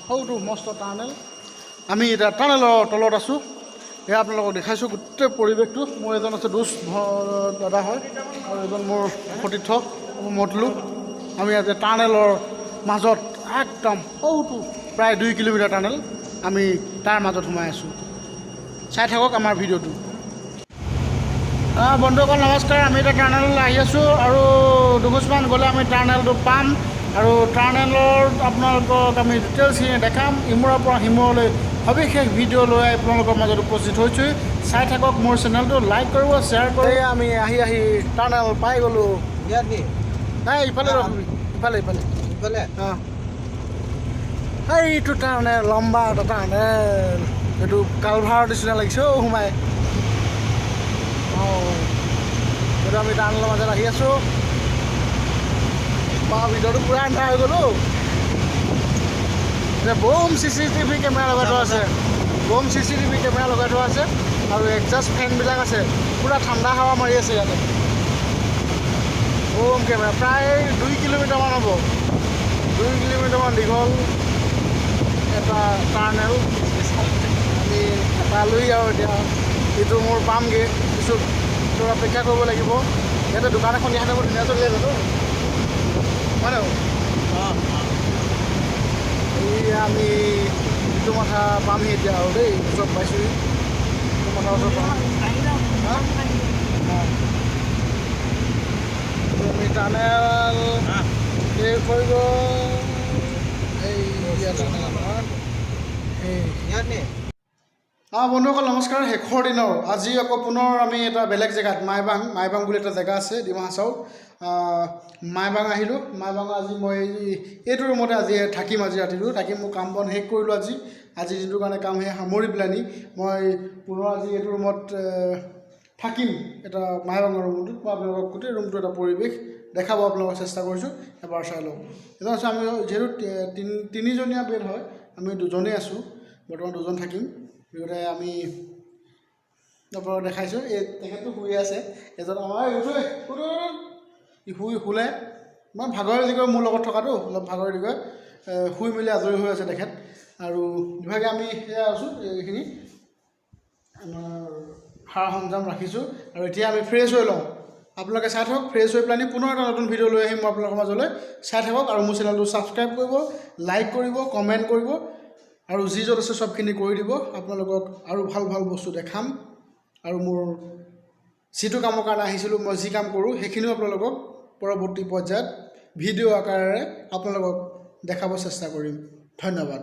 সৌটো মস্ত টাৰ্নেল। আমি এতিয়া টাৰ্নেলৰ তলত আছোঁ। এয়া আপোনালোকক দেখাইছোঁ গোটেই পৰিৱেশটো। মোৰ এজন আছে দোস্ত, দাদা হয়, আৰু এজন মোৰ সতীৰ্থ মতলু। আমি ইয়াতে টাৰ্নেলৰ মাজত একদম সৌটো প্ৰায় 2 কিলোমিটাৰ টাৰ্নেল, আমি তাৰ মাজত সোমাই আছোঁ। চাই থাকক আমাৰ ভিডিঅ'টো। বন্ধুসকল, নমস্কাৰ। আমি এতিয়া টাৰ্নেললৈ আহি আছোঁ আৰু দুখোজমান গ'লে আমি টাৰ্নেলটো পাম আৰু টাৰ্নেলত আপোনালোকক আমি ডিটেইলছখিনি দেখাম। ইমূৰৰ পৰা সিমূৰলৈ সবিশেষ ভিডিঅ' লৈ আপোনালোকৰ মাজত উপস্থিত হৈছোঁ। চাই থাকক মোৰ চেনেলটো, লাইক কৰিব, শ্বেয়াৰ কৰিব। আমি আহি আহি টাৰ্নেল পাই গ'লোঁ। ইয়াত নি? নাই, ইফালে ৰখিবি, ইফালে, ইফালে। ইফালে। অঁ, এইটো টাৰ্নেল, লম্বা এটা টাৰ্নেল। এইটো কালভাৰৰ নিচিনা লাগিছে অ' সোমাই। অঁ, এইটো আমি টাৰ্নেলৰ মাজত আহি আছোঁ। বা, ভিতৰটো পূৰা আন্ধাৰ হৈ গ'লো। এতিয়া বম চিচিটিভি কেমেৰা লগাই থোৱা আছে, বম চিচিটিভি কেমেৰা লগাই থোৱা আছে আৰু এডজাষ্ট ফেনবিলাক আছে। পূৰা ঠাণ্ডা হাৱা মাৰি আছে ইয়াতে। বম কেমেৰা, প্ৰায় 2 কিলোমিটাৰমান হ'ব, 2 কিলোমিটাৰমান দীঘল এটা টাৰ্নেল। আমি পালোহি আৰু এতিয়া এইটো মোৰ পামগৈ। কিছু তোৰ অপেক্ষা কৰিব লাগিব। ইয়াতে দোকান এখন ইয়াতে বৰ ধুনীয়া চলি আছেতো, হয় নাই? এই আমি ইটো মাথা পামহি এতিয়া আৰু দেই, ওচৰত পাইছোহি। ইটো মাথা ওচৰত পাম। হা? অঁ। এইটো আমি টানেল শেষ হৈ গ'ল। এইয়া টানেল আমাৰ এই। ইয়াত নি? অঁ বন্ধুসকল, নমস্কাৰ। শেষৰ দিনৰ আজি আকৌ পুনৰ আমি এটা বেলেগ জেগাত, মাইবাং, মাইবাং বুলি এটা জেগা আছে ডিমা হাছাওত, মাইবাং আহিলোঁ। মাইবাঙত আজি মই এইটো ৰুমতে আজি থাকিম। আজি ৰাতিটো থাকিম। মোৰ কাম বন শেষ কৰিলোঁ আজি। আজি দিনটোৰ কাৰণে কাম শেষ সামৰি পেলানি মই পুনৰ আজি এইটো ৰুমত থাকিম, এটা মাইবাঙৰ ৰুমটোত। মই আপোনালোকক গোটেই ৰুমটো এটা পৰিৱেশ দেখাব আপোনালোকক চেষ্টা কৰিছোঁ, এবাৰ চাই লওক। এটা হৈছে আমি যিহেতু তিনিজনীয়া বেড হয়, আমি দুজনেই আছোঁ বৰ্তমান, দুজন থাকিম। গতিকে আমি আপোনালোকক দেখাইছোঁ। এই তেখেতটো শুই আছে। এজন আমাৰ, এই উঠ, ঐ, উঠ, উঠ, উঠ। ই শুলে। ইমান ভাগৰে দিগৈ মোৰ লগত থকাটো অলপ ভাগৰে দিগৈ শুই মেলি আজৰি হৈ আছে তেখেত। আৰু বিভাগে আমি সেয়া আছোঁ। এইখিনি আমাৰ সা সৰঞ্জাম ৰাখিছোঁ আৰু এতিয়া আমি ফ্ৰেছ হৈ লওঁ। আপোনালোকে চাই থাকক। ফ্ৰেছ হৈ পেলাই পুনৰ এটা নতুন ভিডিঅ' লৈ আহিম মই আপোনালোকৰ মাজলৈ। চাই থাকক আৰু মোৰ চেনেলটো ছাবস্ক্ৰাইব কৰিব, লাইক কৰিব, কমেণ্ট কৰিব আৰু যি য'ত আছে চবখিনি কৰি দিব। আপোনালোকক আৰু ভাল ভাল বস্তু দেখাম আৰু মোৰ যিটো কামৰ কাৰণে আহিছিলোঁ, মই যি কাম কৰোঁ, সেইখিনিও আপোনালোকক পৰৱৰ্তী পৰ্যায়ত ভিডিঅ' আকাৰেৰে আপোনালোকক দেখাব চেষ্টা কৰিম। ধন্যবাদ।